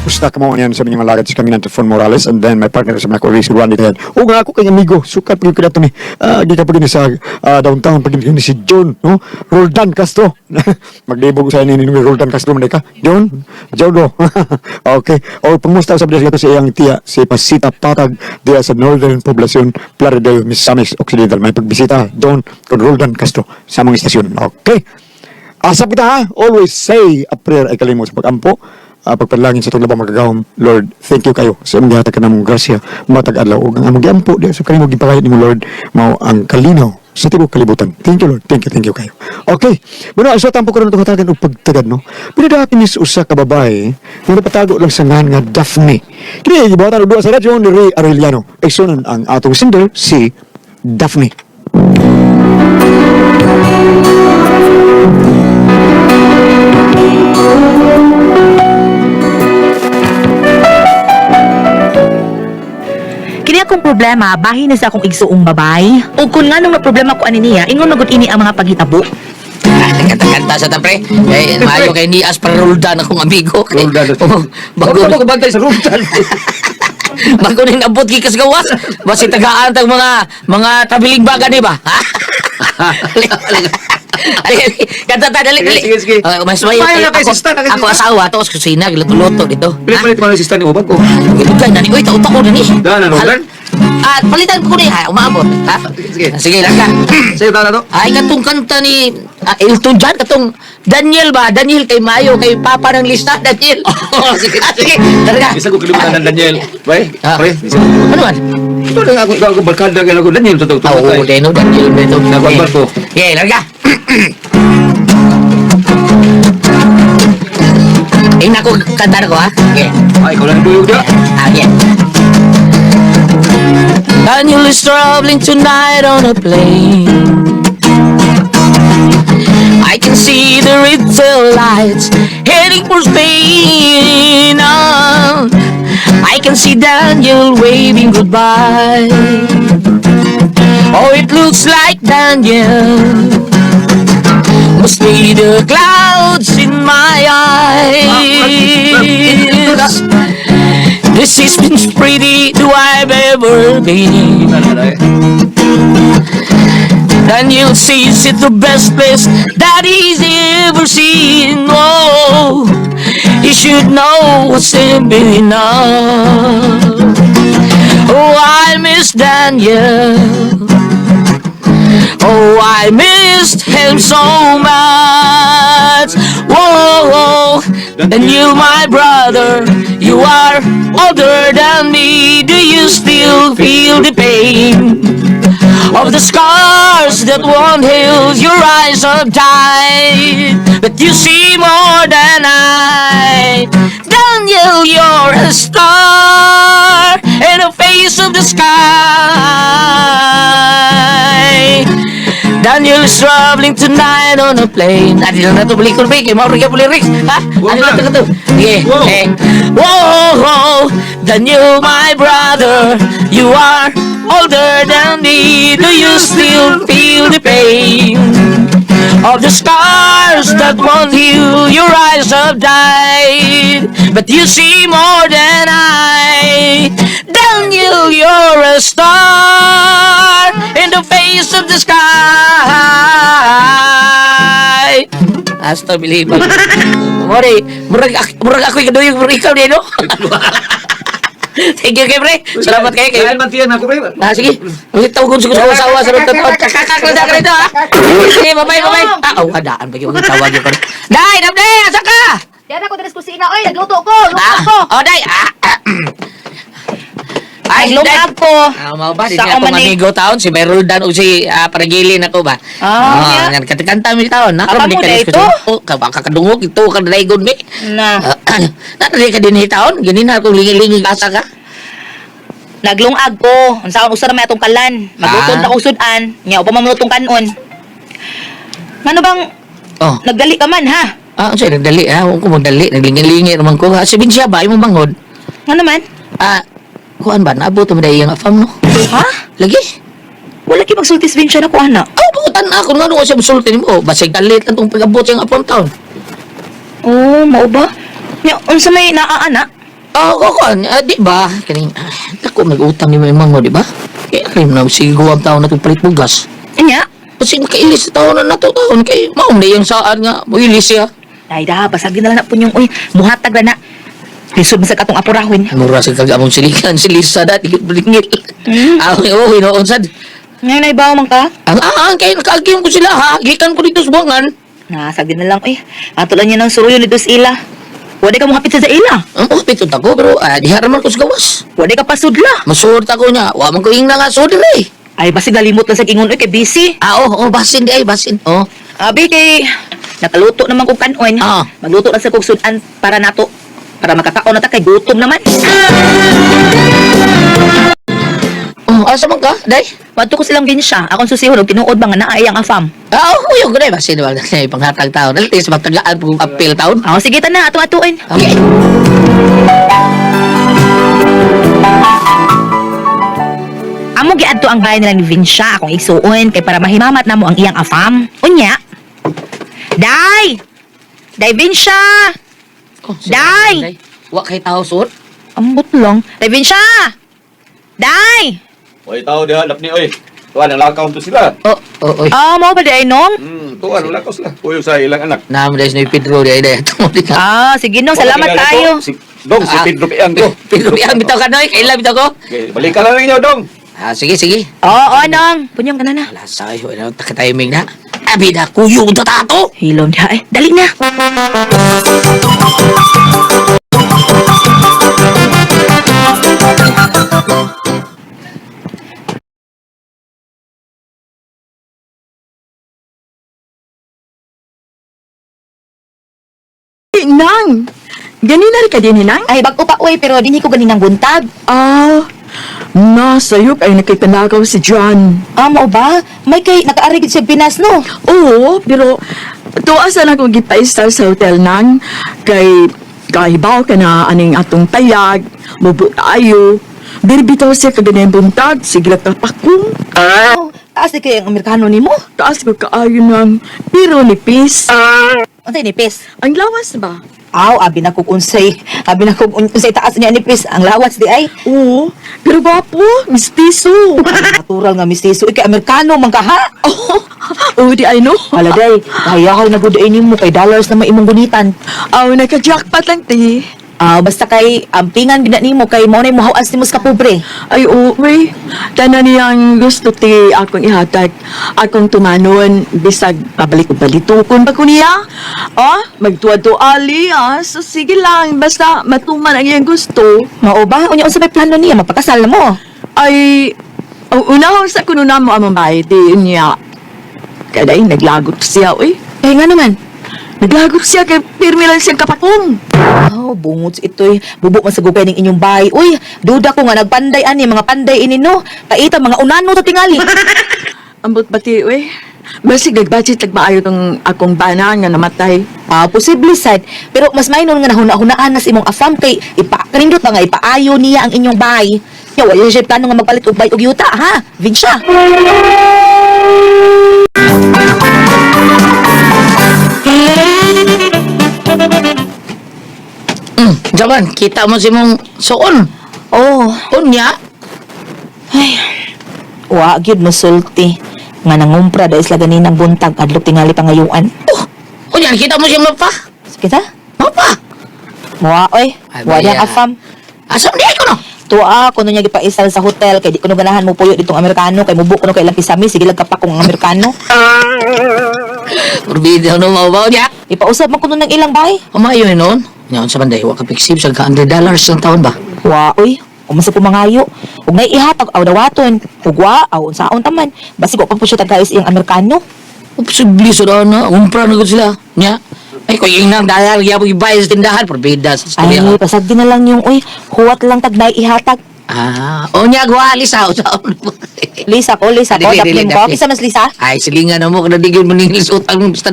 Kumusta ka mo yan sa inyong alagad si Caminante Fon Morales and then my partner sa mga ko si Randy Ted. O nga ako kay amigo, sukat pag ko ni. Gikan pag sa downtown pag ni si John, no? Roldan Castro. Maglibog sa ini ni Roldan Castro man ka. John, Jodo. Okay. O pangmusta sa bidas sa iyang tiya si Pasita Patag diya sa Northern Poblacion, Plaridel, Misamis Occidental. May pagbisita John con Roldan Castro sa mga istasyon. Okay. Asap kita ha, always say a prayer ay kalimot sa pagampo, pagpanalangin sa itong labang magagahom. Lord, thank you kayo sa imong gihatag kanamong grasya matag adlaw ug ang among giampo diha sa kanimo gipangayot nimo Lord mao ang kalinaw sa tibuok kalibutan. Thank you Lord. Thank you kayo. Okay. Bueno, ang tampo karon itong hatagan og pagtagad no. Pinadaki ni usa ka babae nga napatago lang sa ngalan nga Daphne. Kini gibuhatan og duha sa radyo ni Ray Arellano. Igsunan ang atong sender si Daphne. Kini akong problema, bahin na sa akong igsuong babay. O kung nga nung na problema ko ani niya, ingon na gud ini ang mga paghitabo. Kanta-kanta sa ta, pre. Kay maayo kay nias para Roldan akong amigo. Kay, Roldan. Oh, bago Bago ko bantay sa Roldan. bago ning nabot gikas gawas. Basi tagaan tag mga tabiling baga di ba? Ha? Ali, ali. Kanta ta dali dali. Sige, sige, sige. Mas mayo Maayo na kay ako, sista, na kay ako sista. asawa to sa kusina giluto-luto dito. Pilit palit man si Stan ni Ubag ko. Gilugan na ni oy tao ko na ni. Daan na, Roldan? Ah, palitan ko ni ha, umaabot. Ha? Sige. Sige lang ka. Sa'yo na to. Ay, katong kanta ni Elton John, katong Daniel ba? Daniel kay Mayo, kay Papa ng lista, Daniel. Oh, sige. Sige, talaga. Isa ko kalimutan ng Daniel. Bay, Ah. pre. Isa ko kalimutan. Ano man? Ito lang ako ikaw ako barkada kay ako Daniel to to. Oo, Deno, Daniel, Deno. Nagwan barko. Okay, larga. Eh, naku, kanta na ko, ha? Okay. Ay, ikaw lang duyog dia. Ah, yeah. Daniel is traveling tonight on a plane. I can see the retail lights heading for Spain. Ah, I can see Daniel waving goodbye. Oh, it looks like Daniel must be the clouds in my eyes. This has been pretty to I've ever been. Daniel sees it the best place that he's ever seen. Oh, he should know what's in enough. Oh, I miss Daniel. Oh, I missed him so much. Whoa, Daniel, my brother, you are older than me. Do you still feel the pain of the scars that won't heal? Your eyes are tight, but you see more than I. Daniel, you're a star in the face of the sky. Daniel is traveling tonight on a plane. Adi lang na ito, balik ko na kay Mauro ka lyrics. Ha? Wow Ano lang na. ito ito? Sige. Wow. Eh. Whoa, Daniel, my brother, you are older than me. Do you still feel the pain of the scars that won't heal? Your eyes have died, but you see more than I. Daniel, you're a star in the face of the sky. Hasta believe. Mori, murag ako'y kaduyog, murag ikaw din, no? Thank you, kay pre. Salamat kayo. Kay. Kain man tiyan ako pre. Ah, sige. Ulit tawag ko sa asawa sa rito. Kakakak na sa rito, ha? Sige, bye-bye, bye-bye. Ah, oh, adaan pa yung tawag yun. Day, Dabde, asa ka? Diyan ako diri sa kusina oy, nagluto ko, luto Ah, ko. oh, day. Ah, ah. Ay, day. Naglungag ko. Ah, mao ba? Di Sa siya akong man ni- amigo taon, si Meruldan o si Paragilin ako ba? Ah, yeah. Yan, kanta mi taon. Na, Apa mo na ito? Oh, kakadungog, ito, kadaygon mi. Na, Ah, Natali ka din taon, ganin na akong lingi-lingi asa ka. naglungag ko. Unsaon usa ra may atong kalan. Magluto Ah. ta og sudan, nya upa mamlutong kanon. Ngano bang Oh. nagdali ka man ha? Ah, unsa nagdali ha? Huwag ko magdali, naglingi-lingi naman ko. Ha, si Binsya ba imong banghod? Ngano man? Ah, kuan ba naabot mo dahil ang afam no? Ha? Lagi. Wala kay magsulti si Vincent ako ana. Aw, butan ako ngano ko siya musulti nimo. Basig kalit lang tong pag-abot siyang afam taon. Oh, mao ba? Nya unsa may naa ana? Oh, kokon, di ba? Kaning, ako mag-utang ni imong mo, di ba? Kaya kayo na sige guwang taon na itong palit bugas. Anya? Kasi makailis sa taon na nato taon kay maong na yung saan nga muilis siya. Ay da, basag na lang na po yung, uy, muhatag na na. Lisod man sa katong apurahon. Mura sa kag among silikan si Lisa dati bulingil. Ah, oh, hinoon sad. Ngayon ay bawo man ka? Ang kay nakaagim ko sila ha. Gikan ko dito sa buwangan. Nasag din na lang, uy. Ato lang niya ng suruyo nito sa ila. Wala ka muhapit sa ila. Ang oh, pito ko pero diha ra man ko sa gawas. Wala ka pasudla. Masuot ako niya. Wa man ko ingna nga sud eh. Ay, basig nalimot lang sa ingon, uy, kay busy. Ah, oh, oh, basin di ay basin. Oh. Abi, kay nakaluto naman kong kanon. Ah. Magluto lang sa kong sudan para nato. Para makakaon na ta kay gutom naman. Oh, asa man ka, day? Wadto ko silang ginsya. Akong susihon og tinuod ba nga naa iyang afam. Ah, oh, uyog ko na basin ba na panghatag taon. At least matagaan po apil taon. Ah, sige ta na, ato-atuin. Okay. Amo giadto ang bahay nila ni Vinsya akong igsuon kay para mahimamat namo ang iyang afam. Unya. Day! Day Vinsya! Oh, Day! Wa kay tao sud. Ambot lang. Day Vinsya! Day! Oy, tao diha, lapni oy. Tuan ang lakaw to sila. Oh, oh, oy. Ah, mao ba day nong? Tuan ang lakaw sila. Uy, sa ilang anak. Naam dahil ni Pedro di ay tungo di ka. Ah, sige nong, salamat tayo. Si Dong, si Ah. Pedro Piang ko. Pedro di ang bitaw ka noy, kaila bitaw ko. Okay, balikan na ninyo, Dong. Ah, sige, sige. Oo, oh, nong. Punyong ka na na. Wala sayo, ano, taka-timing na. Abi na, kuyo na tato. Hilom diha eh. Dali na. Nang! Ganina rin ka din, Nang? Ay, bag-o pa oy, pero dinhi ko ganinang buntag. Ah, nasayop ay nakipanagaw si John. Ah, mao ba? May kay nakaari gid siya Pinas no. Oo, pero tuwa sa na kong gipaistar sa hotel, Nang. Kay kahibaw ka na aning atong tayag, mubo tayo. Birbitaw siya kaganyan buntag, sige lang kapakong. Oh, taas di kay ang Amerikano nimo. Taas ko kaayo nang, pero nipis. Unsay nipis? Ang lawas ba? Aw, abi na kog unsay. Abi na kog unsay taas niya nipis. Ang lawas di ay. Oo, pero gwapo, mistiso. Natural nga mistiso. Ikay Amerikano man ka ha. Oh, oh, di ay no. Wala day, hayahay na gud ay nimo kay dollars na maimong gunitan. Aw, naka-jackpot lang, ti. Ah, basta kay ampingan gid na nimo kay mao nay mohawas nimo sa kapobre. Ay, oo, wey. Tanan niyang gusto ti akong ihatag. Akong tumanon, bisag pabalik ko balitukon ba ko niya? Ah, magtuwa-tuali, ah. So, sige lang, basta matuman ang iyang gusto. Mao ba? Unya unsa may plano niya magpakasal na mo? Ay, ang unahon sa kuno na mo ang mamay, di niya. Kaday, naglagot siya, uy. Eh nga naman. Naglagot siya kay pirmi lang siyang kapakong. Oh, bungots ito'y bubo man sa gugay ning inyong bahay. Uy, duda ko nga nagpanday ani mga panday ini no. Paita mga unano ta tingali. Ambot bati, uy. Basig nagbudget nagmaayo tong akong bana nga namatay. Ah, posible sad. Pero mas mainon nga nahuna-hunaan na sa imong afam kay ipakanindot ba nga ipaayo niya ang inyong bahay. Ya wala siya plano nga magpalit og bay og yuta ha. Vinsya. Jaman, kita mo si mong suon. Oh, Unya, ay. Wa gyud mosulti nga nangumpra dahil sila ganinang buntag adlok tingali pangayuan. oh, unya, kita mo siya mapa. Kita? Mapa. Wa oy, Ay, wa diyang baya. afam. Asam di ay ko no. Tuwa kuno niya gipaisal sa hotel kay di kuno ganahan mo puyo ditong Amerikano kay mubo kuno kay ilang kisami sige lang kapak kung ang Amerikano. Forbidden no mao niya. Ipausab man kuno ng ilang bahay. Umayo ni noon. Nya unsa man day, wa ka piksip sa $100 ang taon ba? Wa oy, umasa ko mangayo. Ug nay ihatag aw dawaton. Ug wa aw unsaon taman. Basig wa pa po siya tagais iyang Amerikano. Posible sa na, umpra na gud sila. Nya. Ay ko yung nang dahil gyapon ibay sa tindahan forbida sa Ay, istorya. pasag din na lang yung oy, huwat lang tag nay ihatag. Ah, unya gwali sa usaon. Lisa ko, Lisa ko, Dili, dili, daplin ko. dapli. Kisa mas Lisa? Ay, silingan na mo, kada di gyud mo ning utang basta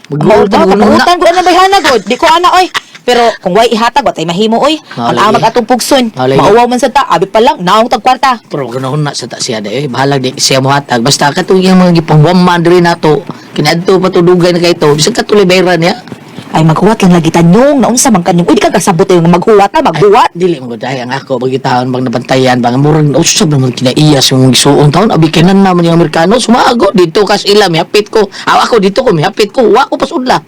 Mao Magulta ba, mo na. kaputan ko na bayhana gud. Di ko ana oy. Pero kung way ihatag wa tay mahimo oy. Maulay. Ang amag atong pugson. Maulay. Mauwaw man sa ta, abi pa lang naong tag kwarta. Pero ganahon na sa ta siya day, bahalag di siya mohatag. Basta katong iyang mga gipangwaman diri nato, kinadto pa to dugay na kay to, bisan katuloy bayran niya. Ay maghuwat lang lagi tanyong naunsa man kanyong. Uy, di ka kasabot tayo nga maghuwat ta, maghuwat. Dili mo dahil ang ako bagitahon bang nabantayan bang murag usab naman kinaiyas yung gisuong taon abi kinan naman yung Amerikano sumago dito kas ila mihapit ko aw ako dito ko mihapit ko wa ko pasudla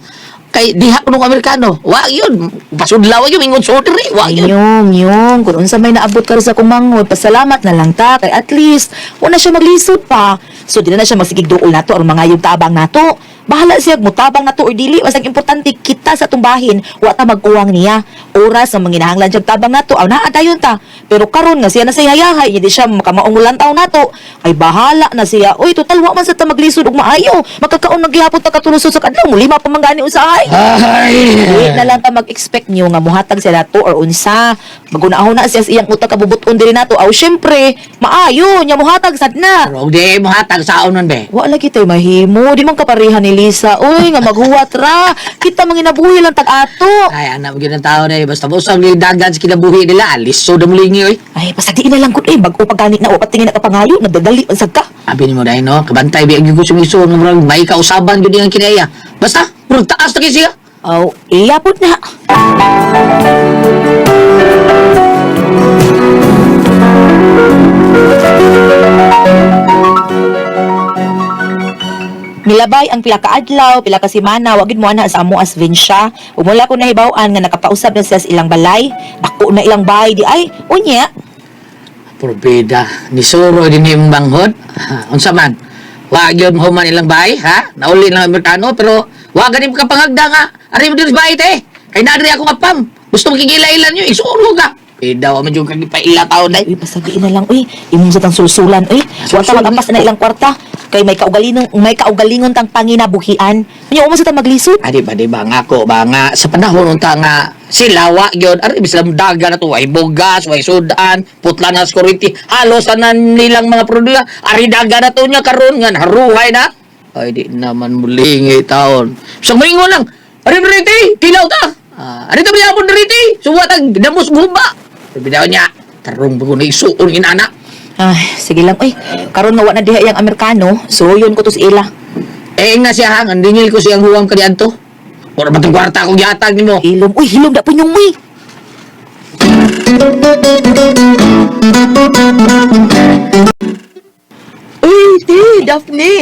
kay diha ko nung Amerikano wa yun pasudla wa yun ingon sodri wa yun. Nyong, nyong, kung unsa may naabot karon sa kumangod, pasalamat na lang ta kay at least wala siya maglisod pa. So di na na siya magsigig duol nato aron mangayog tabang nato. Bahala siya mutabang nato or dili, basta ang importante kita sa tumbahin, wa ta magkuwang niya. Oras ang manginahanglan siya tabang nato, aw naa dayon ta. Pero karon nga siya na sa hayahay, hindi siya makamaungulan taw nato. Ay bahala na siya. Uy, total wa man sa ta maglisod og maayo. Makakaon naghihapon ta katulusod sa kadlaw, mulima pa man gani usahay. Ay. Dili na lang ta mag-expect niyo nga muhatag sila nato or unsa. Magunahon na siya sa iyang utak kabubuton diri nato. Aw syempre, maayo nya muhatag sad na. Pero og di mo hatag saon nun be. Wa lagi tay mahimo, di man kapareha ni Lisa. Uy, nga maghuwat ra. Kita manginabuhi lang tag ato. Ay anak mo gyud ang tao na basta usab ni dagan sa kinabuhi nila lisod na mulingi oy. Ay, pasadiin na lang kun eh bag-o pa gani na o patingin na ka pangayo, nagdadali man sad ka. Abi nimo dahil no kabantay bi ang gyud ko sumisuon nga murag may kausaban gyud ang kinaiya basta murag taas na kay siya. Aw, iya pud na. Nilabay ang pila ka adlaw, pila ka semana, wa gid mo ana sa amo as Vincia. Ug mula ko nahibaw-an nga nakapausab na siya sa ilang balay, dako na ilang bahay di ay. Unya, Probeda, ni Suro din yung banghod. Ha, unsa man? Wa gyud human ilang bahay, ha? Nauli lang ang Amerikano pero wa ganim ka pangagda nga. Ari mo diri sa bahay te. Kay naadri ako apam. Gusto mo kigila-ilan nyo, isuuro ka. Bida wa man jud kag ipaila taon day. uy pasagiin na lang uy, imong sa tang sulsulan uy. Wa ta magampas na ilang kwarta kay may kaugalingon tang panginabuhian. Unya mo sa tang maglisod. Adi ba di ba nga ako ba nga sa panahon unta nga sila wa gyud ari bislam daga na to way bugas, way sudan, putla na sa kuryente, halos tanan nilang mga produkto ari daga na to niya karon nga haruhay na. Ay di naman mulingi taon. Sa moingon lang, ari riti, kilaw ta. Ah, ari ta biyapon riti, suwa tag damos guba. Bidaw niya, tarong bago na isuon inana. Ay, sige lang uy. Karon nga wa na diha yang Amerikano, suyon ko to sa ila. Eh nga siya hang, ang dingil ko siyang huwam kaniadto. Ora ba tong kwarta akong gihatag nimo? Hilom, uy, hilom da punyong uy. Uy, ti, Daphne.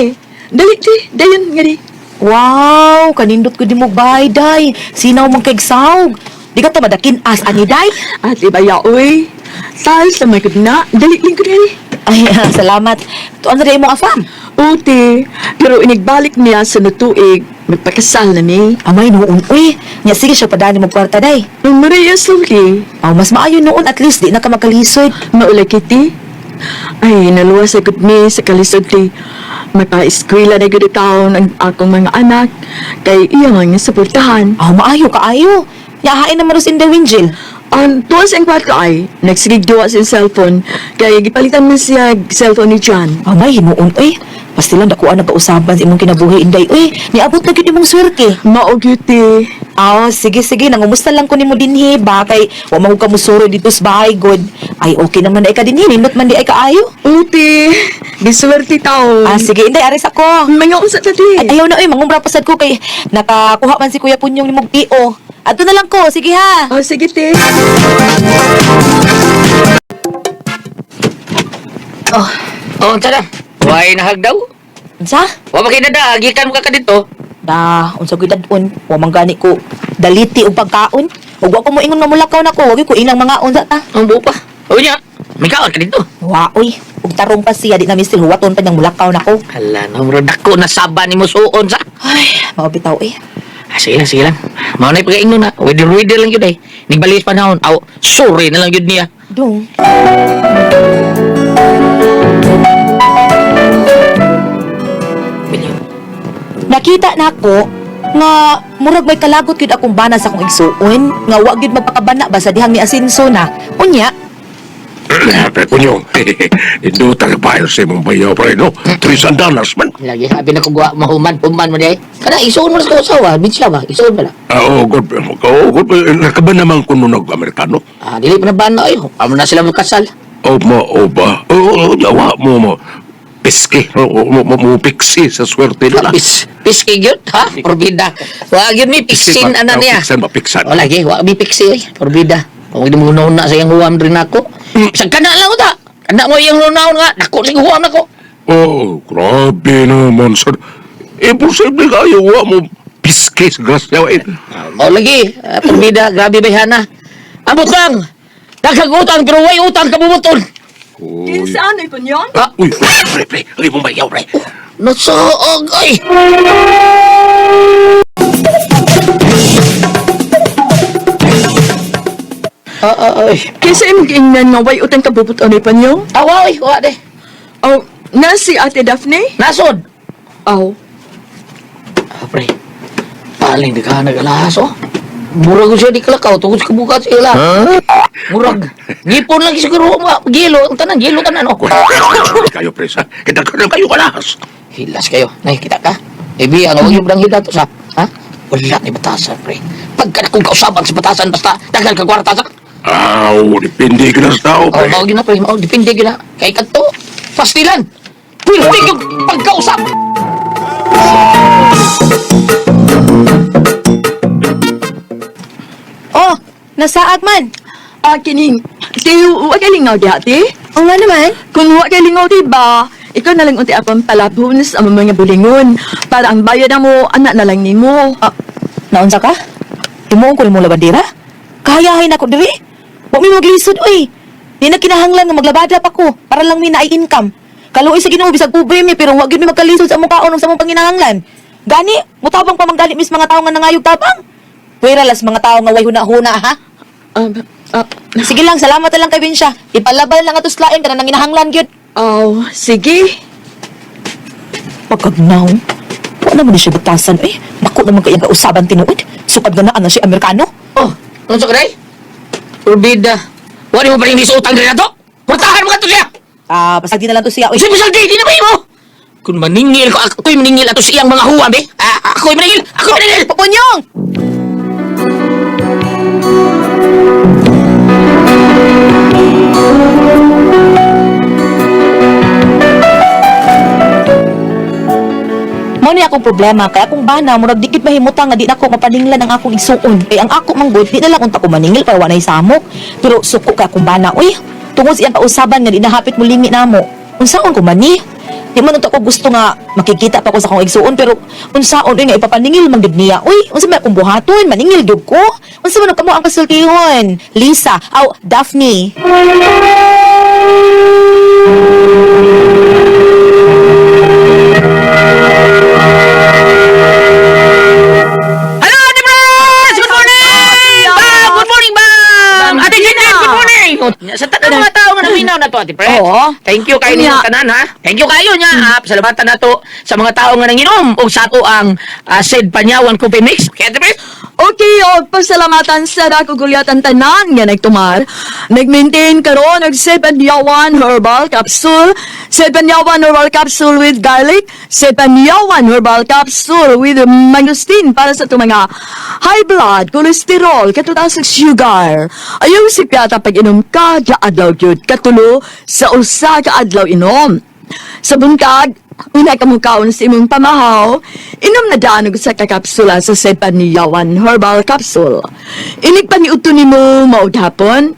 Dali, ti, dayon nga di. Wow, kanindot ko di mo bay, day. Sinaw mong kay sawg. Di ka to madakin as ani day. Ate baya, uy. Sal sa may na, dali lingkod dali. Ay, salamat. Tuan na rin mo afam. Uti, pero inigbalik niya sa natuig, magpakasal na ni. Amay noon, uy. Nya sige siya padani mo kwarta day. Nung Maria Sulki, Aw, mas maayo noon at least di na ka makalisod. maulay kiti. Ay, naluwas agad ni sa kalisod ti. Maka-eskwela na gud taon ang akong mga anak, kay iya nga suportahan. Aw, maayo kaayo. Nya hain naman ros in the winjil. Ang tuwas ang kwarto ay, nagsigig duwa sa cellphone, kay gipalitan man siya cellphone ni John. Amay hinuon, uy. Pastilan dakuan nagkausaban sa imong kinabuhi inday, uy. Niabot na gyud imong swerte. Mao gyud ti. Aw, sige sige, nangumusta lang ko nimo dinhi ba kay wa man ko kamusuro dito sa bahay god. Ay okay naman ay ka dinhi, nindot man di ay kaayo. Uti, gisuwerte taon. Ah, sige, inday aris ako. Mga unsa ta ti. Ay, ayaw na oy, mangumbra pasad ko kay nakakuha man si Kuya Punyong nimog PO. Adto na lang ko, sige ha. Oh, sige ti. Oh, Oh, unsa na? Way nahagdaw. unsa? Wa ba kay nada, gikan mo ka kadito. Da, unsa gyud dadon? Wa man gani ko daliti og pagkaon. Ug wa ko moingon nga mulakaw nako, wa gyud ko ilang mga unsa ta. Ang buo pa. O niya, may kaon ka dito. Wa oy, ug tarong pa siya di na misil huwaton pa niyang mulakaw nako. Hala, no, bro, dako na saba ni mo suon sa. Ay, mao bitaw eh. Ah, sige lang, sige lang. Mao na pagaingno na. Weather lang yun eh. Nigbalis panahon. Aw, sorry na lang yun niya. Dong. Nakita nako nga murag may kalagot gyud akong bana sa akong igsuon nga wa gyud magpakabana ba sa dihang ni asinso na. Unya, Pre, kunyong, induta ka pa sa imong bayaw, pre, no? $300 man. Lagi, sabi na kung gawa, mahuman, human mo niya eh. Kana, isuon mo na sa kausawa. Bitch ba? Isuon mo na. Ah, oh, good. Oh, good. Nakaba naman kuno nag-Amerikano. Ah, dili pa na ba na eh. Amo na sila magkasal. Oh, mo, oh, ba? Oh, oh, yawa mo, mo. Piski, mo piksi sa swerte nila. Piski gyud, ha? Porbida. Wa gyud mi piksin ana niya. Piksan ba, piksan? O lagi, wa mi piksi oy. Porbida. Kung di mo na sa iyang huwam rin ako. Bisag kana lang uta. Kana mo iyang hunaon nga, dako sa huwam nako. Oh, grabe naman, sir. Imposible kayo, wa mo piski sa grasya. Eh. O lagi, porbida, grabe bayhana. Ambot lang. Daghang utang pero way utang kabubutol. Uy, Kinsa ano Punyong? Ah, uy, pre, pre, ay mo mayaw, pre. Nasuog oy. Ah, ay. Kinsa imong giingnan nga way utang kabubut-on ni Punyong? Awa oy, wa de. Oh, na si Ate Daphne? Nasod. Oh. Ah, pre. Paling di ka nagalahas, oh. Murag ko siya di kalakaw, tungkol sa kabukat sa ila. Murag. Ngipon lang siguro, mga gilo, ang tanan, gilo tanan, oh. Kayo, pre, sa. Kita ka kayo kalas. Hilas kayo. Nay, kita ka. Ebi, ang huwag yung hilato sa, ha? Wala ni batasan, pre. Pagka na kong kausaban sa batasan, basta tagal ka kwarta sa. Aw, depende ka na sa tao, Oh, pre. mao gina, pre. Mao, depende gina. Kay kadto, pastilan. Pwerte yung pagkausap. Oh, nasaag man. Ah, kining. Ti, wa kay lingaw diha, ti? O nga naman. Kung wa kay lingaw, ti ba? Ikaw na lang unti akong palabhon sa among mga bulingon. Para ang bayad na mo, anak na lang nimo. Ah, naunsa ka? Timuon ko nimo labandera? Kahayahay na ko diri. Wa mi maglisod oy. Di na kinahanglan nga maglabada pa ko para lang mi naay income. Kaluoy sa Ginoo bisag pobre mi pero wa gyud mi magkalisod sa among kaon ug sa among panginahanglan. Gani, mutabang pa man gani mis mga tawo nga nangayog tabang. Pwera las mga tawo nga way huna-huna ha. Um, ah, Sige lang, salamat na lang kay Binsya. Ipalaban lang ato slain kana nanginahanglan gyud. oh, sige. Pagkagnaw. Wa naman ni siya batasan eh. Dako naman kay kausaban tinuod. Sukad nga naa na siya Amerikano. Oh, ano sa kanay? Urbida. Wala mo pa rin sa utang rin na to? Purtahan mo ka to siya! Ah, pasagdi na lang to siya. Oy. Sige, pasagdi, di na ba mo? Kung maningil ko, ako'y maningil ato sa iyang mga huwam, eh. Ah, ako'y maningil! Ako'y maningil! Punyong! Mao ni akong problema kay akong bana murag dikit mahimutang nga di nako mapaninglan ang akong igsuon. Kay ang ako manggod di na lang unta ko maningil para wa nay samok. Pero suko kay akong bana uy. Tungod sa iyang kausaban nga di nahapit mo limi namo. Unsaon ko man ni? Di man unta ko gusto nga makikita pa ko sa akong igsuon pero unsaon uy nga ipapaningil man gud niya. Uy, unsa man akong buhaton? Maningil gyud ko. Unsa man kamo ang kasultihon? Lisa, aw Daphne. Hello, Ate Bros! Good morning! Bam! Good morning, Bam! Ate Jeanette, good morning! Sa tanan mga tao nga naminaw na to, Ate Pre. Oo. Thank you kayo Unya. ninyong tanan, ha? Thank you kayo niya, ha? Pasalamatan na to sa mga tao nga nanginom og sa ato ang Sid Panyawan Coffee Mix. Okay, Ate Pre? Okay, og pasalamatan sa dako gulyatan tanan nga nagtumar. Nag-maintain karon og 7 herbal capsule, 7 herbal capsule with garlic, 7 herbal capsule with mangosteen para sa itong mga high blood, cholesterol, katutaas sa sugar. Ayaw si piyata pag inom kada adlaw gyud katulo sa usa ka adlaw inom. Sa buntag, una ka mukaon sa imong pamahaw, inom na daan og usa ka kapsula sa Sepaniyawan Herbal Capsule. Inig paniudto nimo maog hapon,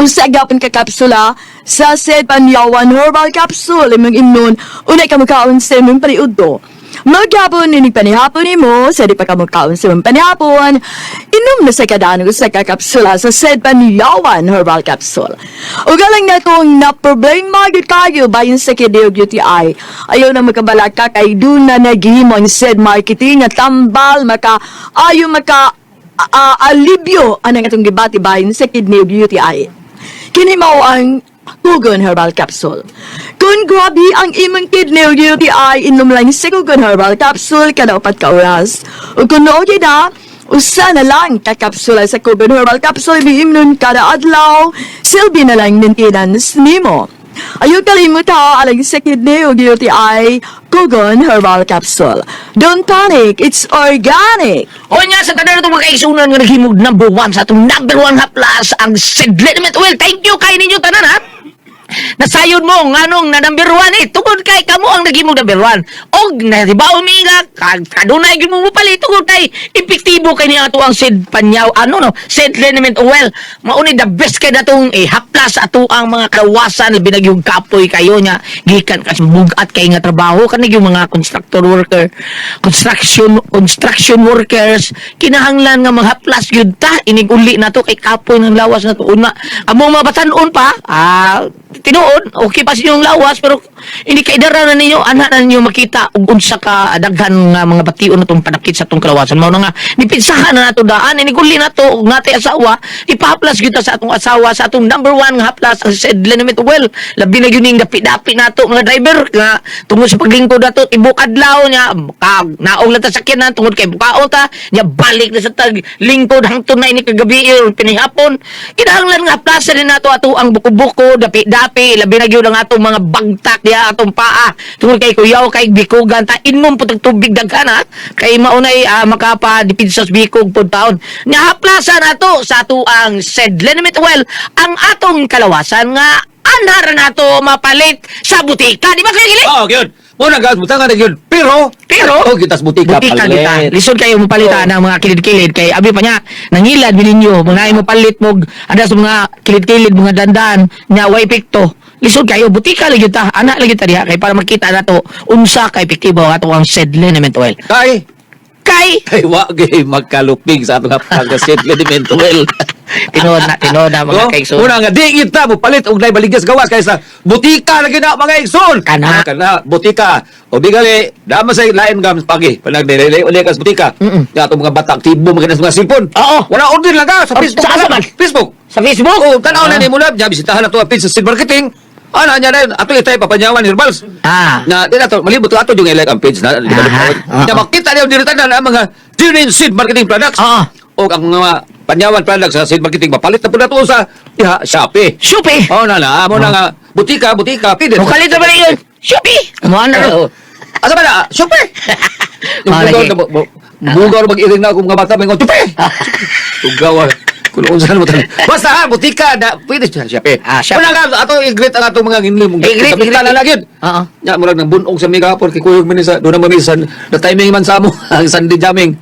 usa gyapon ka kapsula sa Sepaniyawan Herbal Capsule imong imnon, una ka mukaon sa imong paniudto. Maghapon inig panihapon nimo sa di pa ka mukaon sa imong panihapon, inom na sa kadaan og usa ka kapsula sa Sepaniyawan Herbal Capsule. Ug alang na kung na problema gyud kayo bahin sa kidney ug UTI. Ayaw na magkabalaka kay doon na naghihimo ang said marketing nga tambal maka ayo maka alibyo anang atong gibati bahin sa kidney ug UTI. Kini mao ang Kugon Herbal Capsule. Kung grabe ang imong kidney ug UTI, inom lang si Kugon Herbal Capsule kada upat ka oras. Ug kung okay na, usa na lang ka kapsula sa Kugon Herbal Capsule miimnon kada adlaw, silbi na lang maintenance nimo. Ayaw kalimut ha, alang sa kidney ug UTI, Kugon Herbal Capsule. Don't panic, it's organic. O nga, sa tanan na itong mga kaigsunan nga naghimog number one sa atong number one haplas, ang Sid Liniment Oil. Thank you kayo ninyo tanan, ha? Nasayon mo nganong na number one eh. Tungod kay kamo ang nagimong number one. Og naribaw mi nga kadunay gyud mo mopalit tungod kay epektibo kay niya ato ang seed panyaw ano no seed liniment oil. Mao ni the best kay datong eh, haplas ato ang mga kawasan, labi na gyud kapoy kayo nya gikan kas bugat kay nga trabaho kani gyud mga constructor worker, construction construction workers, kinahanglan nga maghaplas gyud ta inig uli nato kay kapoy ng lawas nato. Una among mga batan-on pa, tinuod okay pa sa inyong lawas, pero ini kay dara na ninyo, ana na ninyo makita og unsa ka daghan nga mga bation natong panakit sa atong kalawasan. Mao na nga nipinsahan na nato daan inig uli nato og natay asawa, ipahaplas gyud ta sa atong asawa sa atong number one nga haplas, ang said liniment oil. Labi na gyud ning dapi-dapi nato mga driver nga tungod sa paglingkod nato tibok adlaw nya ka naong lang ta sakyanan tungod kay bukaon ta nya balik na sa tag lingkod hangtod na ini kagabi or pinihapon. Kinahanglan nga haplasan din nato ato ang buko-buko, dapi-dapi, labi na gyud ang atong mga bagtak diha, atong paa, tungod kay kuyaw kay bikugan ta. Inom pud og tubig daghan ha, kay maunay makapadipid sa bikog pud taon nya. Haplasan nato sa ato ang said liniment oil ang atong kalawasan nga anhara nato mapalit sa butika, di ba, Kuya Gili? Oo, gyud. Muna gas butang na gyud. Pero Pero oh, gitas butika butika palit. kita. Lisod kayo mo palit ng mga kilid-kilid kay abi pa niya nangilad ninyo mga mo palit mo ada sa mga kilid-kilid, mga dandan nya way epekto. Lisod kayo butika lagi ta, ana lagi ta diha kay para makita nato unsa ka epektibo ang ato ang said liniment oil. Kay Kay kay wa gyud magkalupig sa atong pagkasit liniment oil. Tinuod na, tinuod na, mga Oh, kaigsoon. Una nga di kita mo palit og nay baligyas gawas kaysa butika lagi na, mga igsoon. Kana. Ah, kana butika. O di gali dama sa lain gam pagi panag dili uli kas butika. Nga atong mga bata aktibo mga mga cellphone. Oo. Wala order lang ka sa Oh, Facebook. sa asa man? Facebook. Sa Facebook. Oh, tanaw na ni mo lab, bisitahan na to ang page sa Seed Marketing. Ana niya na ato itay papanyawan herbals. Na di na to malibot ato yung i-like ang page na. Di ba? Na makita niyo diri tanan ang mga genuine seed marketing products. O ang mga panyawan products sa seed marketing mapalit na po nato sa diha Shopee. Shopee. Oh na na, mo na nga butika butika pwede. Kung kalit na ba yun? Shopee. Mo ano? Oo. Asa ba na? Shopee. Yung Ah, bugaw lagi. na bugaw na mag-iring na akong mga bata may Shopee. Tugaw. Kung unsa mo tan. Basta ha, butika na pwede siya Shopee. Ah, Shopee. Una nga ato i-greet ang atong mga nginlim. I-greet, Gamitan i-greet. na lang yun. Oo. Ya, murag nang bunog sa mi gahapon kay kuyog man ni sa doon naman mi sa na timing man sa amo ang Sunday jamming.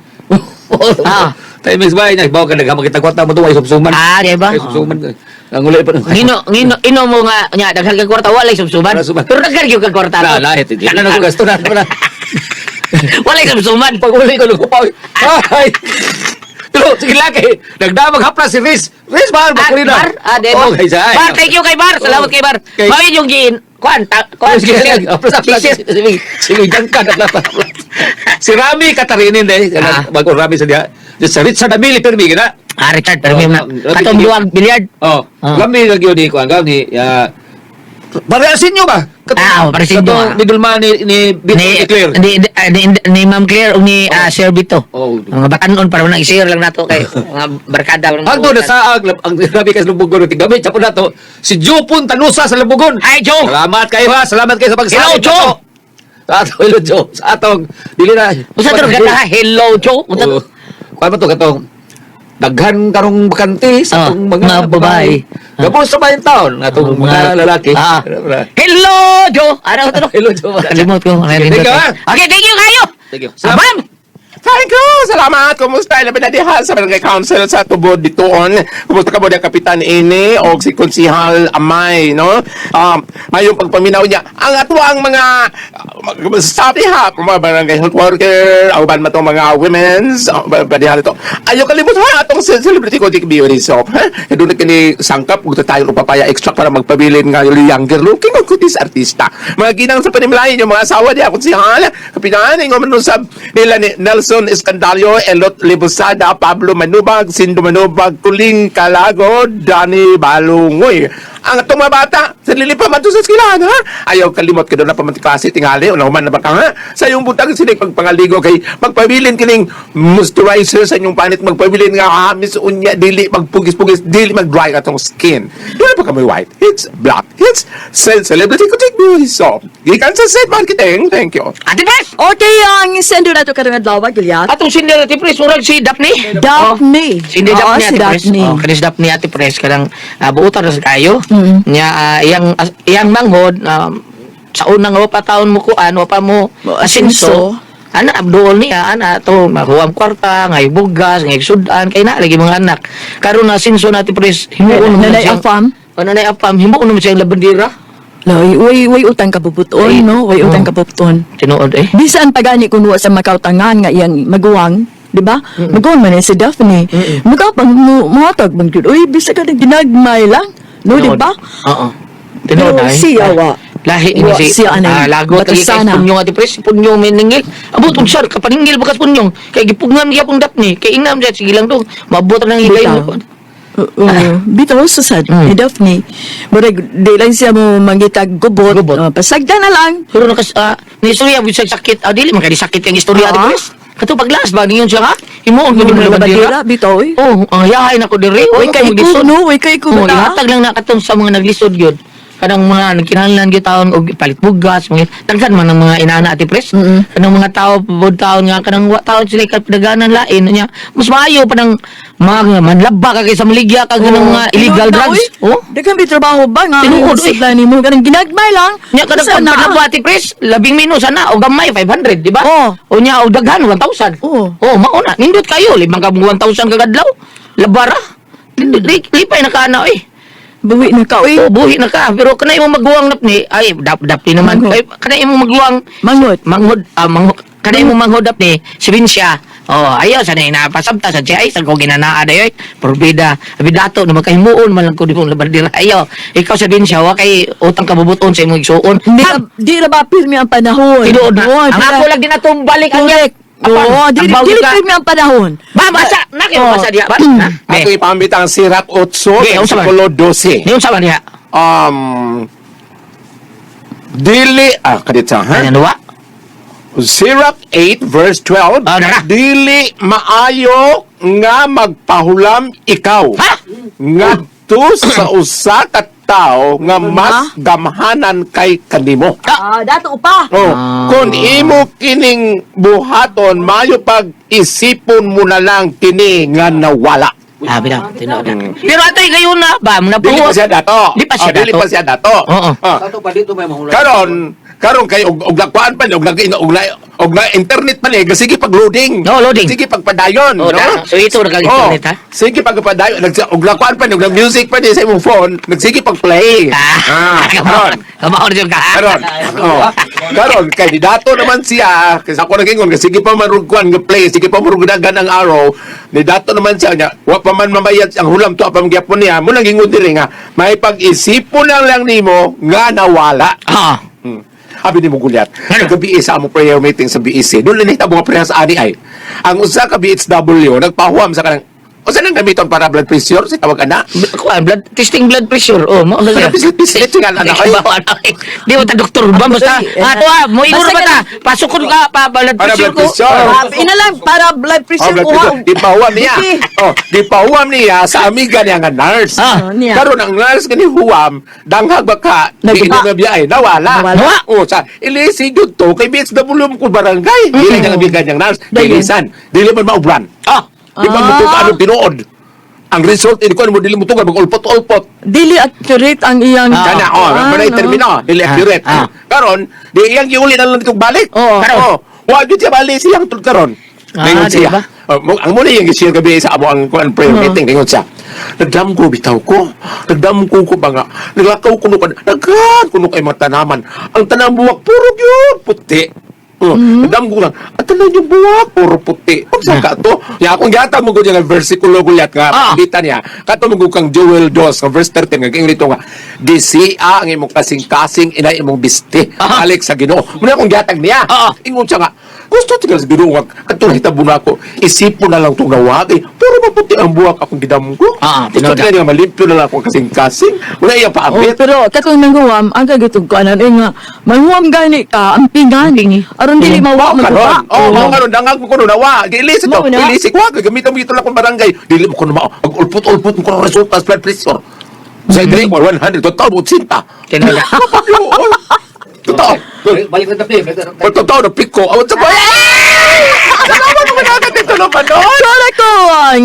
Timing sa bahay niya, bawa ka naghamakita kwarta mo to ay subsuman. Ah, di ba? Ay subsuman. Ang uli pa. Ngino, ngino, ino mo nga, nya, daghan kag kwarta, walay subsuman. Wala subsuman. Pero daghan gyud kag kwarta. Na, na, ito. Na, na, gasto na, na. Walay subsuman. Pag uli ko, lukupaw. Ay! Pero, sige laki. Nagdamag hapla si Riz. Riz, mahal, Ah, bakuli na. Bar, ah, di ba? Oh, kay sa. Bar, thank you kay Bar. Salamat kay Bar. Kay- Mawin yung gin. Kuan, ta, kuan. Sige, sige, haplas, haplas. Sisir. Sige, sige, jangkan, haplas, haplas. Si Rami Katarinin, eh. Ah. Bago Rami sa diha. Sa Richard Amili, permi, gina. Ah, Richard, pero may Oh, na. oh, Katong duwag bilyard. Oh, Ah. Rami lagi yun ni kuan ni Parehasin nyo ba? Ah, oh, parehasin nyo, Katong ah. middleman ni Bito Ni, ni Claire. ni Ma'am Claire o ni Sir Vito. Oh. Mga batanon para nang i-share lang nato kay mga barkada. Mga Ang doon sa ang grabe kay sa Lubugon ti gamit sa nato si Jupon Tanusa sa Lubugon. Hi, Joe! Salamat kayo ha, salamat kayo sa pagsali. Hello, Joe! Sa ato, hello Joe. Sa atong dili na. Usa to ganda ha? Hello, Joe. Usa Oo. Kuan ba to katong daghan karong bakante sa Ah, atong mga mga babae. Gabos sa bayan taon atong Ah, mga lalaki. Ah. Hello, Joe. Ano to? Hello, Joe. Kalimot ko. Sige, thank you, ha? Okay, thank you kayo. Thank you. Ah, ma'am. Thank you! Salamat! Kumusta? Labi na diha sa Barangay Council sa Tubod Dituon. Kumusta ka mo diha, Kapitan Ini o si Konsihal Amay, no? Mayong pagpaminaw niya. Ang ato ang mga staff diha, mga barangay health worker, uban man itong mga women's, ba diha nito. Ayaw kalimot ha, atong celebrity ko, Dick Beauty Soap, ha? Doon na kini sangkap, ug tayo ng papaya extract para magpabilin nga younger looking og kutis artista. Mga ginang sa panimlayan yung mga asawa diha, konsihal, Kapitan, ingon man usab nila ni Nelson Escandalio, Elot Libusada, Pablo Manubag, Sindo Manubag, Kuling Kalago, Danny Balungoy. Ang atong mga bata, sa lili pa man to sa eskwelahan, ha? Ayaw kalimot ka doon na pamantiklase, tingali, o nahuman na ba ka, ha? Sa iyong butang sinig pagpangaligo kay magpabilin kining moisturizer sa inyong panit, magpabilin nga hamis unya, dili magpugis-pugis, dili mag-dry atong skin. Doon pa kami white hits, black hits, celebrity kutik beauty soap. Gikan sa set marketing. Thank you. Ate Pres! Okay, ang sendo na to karong adlaw, Gilyat. Atong sindi Ate Pres, murag si Daphne. Daphne. Oh, sindi Oo, Daphne si Ate Pres. Daphne. Oh, kani si Daphne Ate Pres kanang buutan ra sa kayo. Nya iyang iyang manghod sa unang wa pa taon mo kuan, wa pa mo Mo asenso. asenso. Ana abduol niya ana to makuha ang kwarta, ngay bugas, ngay sudan kay na lagi mga anak. Karon na asenso na, Ate Pres, himuon naman Nanay siyang afam. Oh, nanay afam, himuon naman siyang labandira. Loy, way way utang kabubuton, Ay, no? Way utang oh. kabubuton. Tinuod eh. Bisan pa gani kun wa sa makautangan nga iyang maguwang, di ba? Maguwang man si Daphne. Magapang mo mohatag man gyud. Uy, bisa ka nang ginagmay lang, no, di Tinuod. ba? Oo. Tinuod Pero ay. siya wa. Lahi ini Wa si siya anay lagot lagi kay batasana. punyong, Ate Pres, punyong may ningil. Abot og sar kapaningil bakas punyong. Kay gipugngan gyapon Daphne, kay inam siya sige lang to. Maabot na ng higay Bitaw. mo. Oo, bitaw sa sad Mm. ni Daphne. Murag di lang siya mo mangitag gubot. Gubot. Oh, pasagdan na lang. Pero nakas ni istorya bisag sakit, dili man kay sakit ang istorya, Ate Pres. Kato paglas ba niyon siya ha? Himuon gyud mo Mga bandera. bandera, bitaw oy. Oh, ang yahay nako diri. Way kay ko, no, way kay ko Oh, bata. ihatag lang na katong sa mga naglisod gyud. Kanang mga nagkinahanglan gyud taon og palit bugas, mga daghan man ang mga inana, Ate Pres. Kanang mga tao bud taon nga kanang wa taon sila kadaganan lain nya. Mas maayo pa nang mga manlaba ka kaysa maligya ka kanang mga illegal Tinuod na, drugs. oy. Oh. Daghan may trabaho ba nga? Tinuod, oy. Sudlan nimo kanang ginagmay lang. Nya kanang Sana. pagpanlaba, Ate Pres, labing minus ana o gamay 500, di ba? Oo. O nya og daghan 1,000. Oo. Oh, mao na. Nindot kayo limang ka 1,000 kagadlaw. Labara. Lipay na ka ana oy. Buwi na ka, oy. Oh, buhi na ka. Pero kanay mo maguwang nap ni, ay dap dap ni naman. Manghod. Ay, kanay mo maguwang Manghod. Manghod, manghod. Kanay mo manghod dap ni, si Vincia. Oh, ayaw sa na napasabta sa siya ay sa ko ginanaa dayoy. Porbida. Abi dato na magkahimuon man lang ko di mong labandira. Ayaw, ikaw sa Vincia wa kay utang kabubuton sa imong igsuon. Di, Ma'am, di ra ba pirmi ang panahon? tinuod na. Oo, Ang di ako ra- lang dinatong balik ang Correct. Oo, di Ang dili ka. pirmi ang panahon. Ma'am, asa na kayo Oo. asa diha ba? Ha? Ato ipambit ang Sirach 8, Be, unsa man? versikulo 12. Niyon sa man diha. Dili, kaditsa, ha? Ano wa? Sirach 8 verse 12. Ah, nara. Dili maayo nga magpahulam ikaw. Ha? Ngadto sa usa ka tawo nga mas gamhanan kay kanimo. Ah, dato pa. Oh, Ah. kung imo kining buhaton, maayo pag isipon mo na lang kini nga nawala. Ah, bitaw, tinuod na. Pero atoy kayo na ba, Dili napuo. pa siya dato. Di pa siya Oh, dili dato. pa siya dato. Oo. Ah. Karon, karon kay og lakuan pa ni og og og na internet pa ni, sige pag loading. No, loading. Sige pagpadayon, Oh, no? da. So ito na kang internet ha. Sige pagpadayon, nag og lakuan pa ni og music pa ni sa imong phone, nagsige pag play. Ah, karon. Kabaon jud ka. Karon. Oh. Karon kay di dato naman siya, kasi ako nagingon kasi sige pa man kuan nga play, sige pa man dagan ang arrow. Ni dato naman siya nya, wa pa man mamayat ang hulam to pa man gyapon niya. Mo nang gingon diri nga, may pag-isipon lang lang nimo nga nawala. Ah. Abi ni mo gulyat. Kagabi sa among prayer meeting sa BEC. Doon lang nahitabo nga prayer sa ani ay. Ang usa ka BHW nagpahuam sa kanang usa nang gamiton para blood pressure sa tawag ana. Kuan blood testing blood pressure. Oh, mo na. Pisit-pisit nga anak ay. Di mo ta doktor ba basta ato ah, mo ingon Basta ba ta? Pasukon ka pa blood Para pressure blood ko. pressure. Ah, ina lang para blood Oh, pressure blood ko. pressure. Gipahuam niya. Buti. Oh, gipahuam niya sa amiga niya nga nurse. Ah. Oh, niya. Karon ang nurse kani huwam, danghag ba ka, di Naguba. na biyahe, nawala. Nawala. Oh, sa ilisi jud to kay BHW ko barangay. Dili niya amiga niyang nurse, Dayon. dilisan. Dili man maubran. Ah. Di ba Ah. mo ano tinuod? Ang result ini ko mo dili mo tugan mag-ulpot-ulpot. Dili accurate ang iyang Kana oh, Ah, manay no? termino, dili accurate. Ah. Karon, di iyang giuli na lang itong balik. Oo. Karon. Oh, wa jud siya bali siyang tul karon. Ah, Ningon di siya. ba? Oh, ang muna yung gi-share gabi sa amo ang kuan prayer meeting ningon siya. Nagdam ko bitaw ko. Nagdam ko ko ba nga. Naglakaw kuno ka. Nagkan kuno kay mga tanaman. Ang tanang buwak puro gyud puti. Oh, nagdam ko lang. Ang tanan yung buwak puro puti. Pagsaka to. Ya akong gihatag mo gud nga versikulo gulyat nga kita niya. Kato mo gud kang Joel 2 nga verse 13 nga giingon dito nga disia ang imong kasing-kasing ina imong bisti. Balik sa Ginoo. Muna akong gihatag niya. Ingon siya nga gusto tigal sa Ginoo nga kadto nahitabo na ako. Isipon na lang tong nawag eh. Puro maputi ang buwak akong gidam ko. Gusto Tinuod. tigal nga malimpyo na lang akong kasing-kasing. Wala iya Oh, paabit. pero katong nanghuwam, ang kagitog ko anan eh nga, manghuwam gani ka, ang pingan. Aron dili mawa Mao maguba. karon. Oh, mao karon dangag mo kuno nawa. Gilis ito. Mao na. Gilis ko gamitan mo ito lang kung barangay. Dili mo kuno mao. Mag-ulpot-ulpot mo kuno resulta sa blood pressure. Sa dili ko 100 total mo 80. Tinuod. Totoo. Balik na tapi. Totoo na piko. Awat sa pa. Salamat mo na dito na panon. Sorry ko ang